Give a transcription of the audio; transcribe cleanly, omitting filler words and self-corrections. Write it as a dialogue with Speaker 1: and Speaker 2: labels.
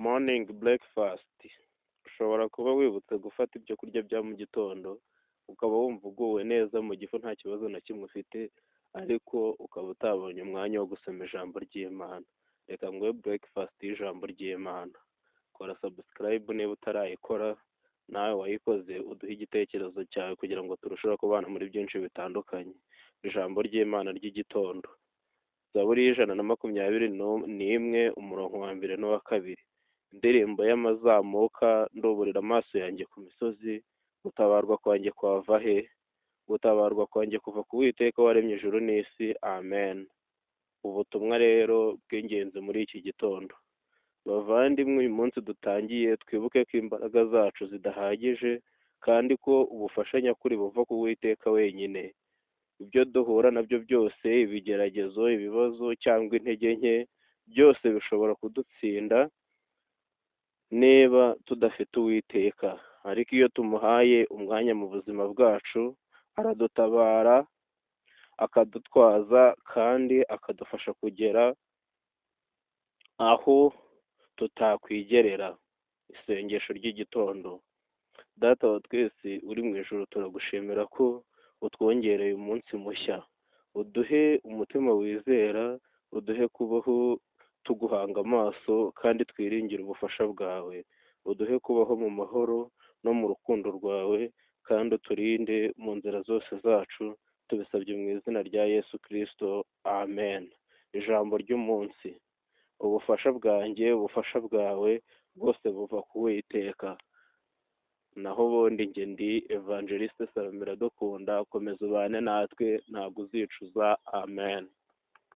Speaker 1: Morning breakfast. Ushobora kuba wibutse gufata ibyo kurya bya mu gitondo, ukaba wumva uguwe neza mu gifu nta kibazo na kimwe ufite, ariko ukaba utabonye umwanya wo gusoma ijambo ry'Imana. Reka nguhe breakfast y'ijambo ry'Imana. Kora subscribe niba utarayikora, nawe wayikoze uduhe igitekerezo cyawe kugira ngo turusheho kubana muri byinshi bitandukanye. Ijambo ry'Imana ry'igitondo. Zaburi y'121, umurongo wa mbere n'uwa kabiri. Indirimbo y'amazamuka, nduburira amaso yanjye ku misozi, gutabarwa kwanjye kwava he? Gutabarwa kwanjye kuva ku Uwiteka waremye ijuru n'isi. Amen. Ubutumwa rero bw'ingenzi muri iki gitondo. Bavandimwe, uyu munsi dutangiye twibuke ko imbaraga zacu zidahagije kandi ko ubufasha nyakuri buva ku Uwiteka wenyine. Ibyo duhura nabyo byose, ibigeragezo, ibibazo cyangwa intege nke, byose bishobora kudutsinda niba tudafite Uwiteka. Ariko iyo tumuhaye umwanya mu buzima bwacu, aradutabara, akadutwaza kandi akadufasha kugera aho tutakwigerera. Isengesho ry'igitondo. Data wa twese uri mu ijuru, turagushimira ko utwongereye umunsi mushya. Uduhe umutima wizera, uduhe kubaho tuguhanga amaso kandi twiringire ubufasha bwawe. Uduhe kubaho mu mahoro no mu rukundo rwawe, kandi uturinde mu nzira zose zacu, tubisabye mu izina rya Yesu Kristo. Amen. Ijambo ry'umunsi. Ubufasha bwanjye, ubufasha bwawe bwose buva ku Uwiteka. Naho ubundi njye ndi Evangeliste Salome Iradukunda, komeza ubane natwe ntabwo uzicuza. Amen.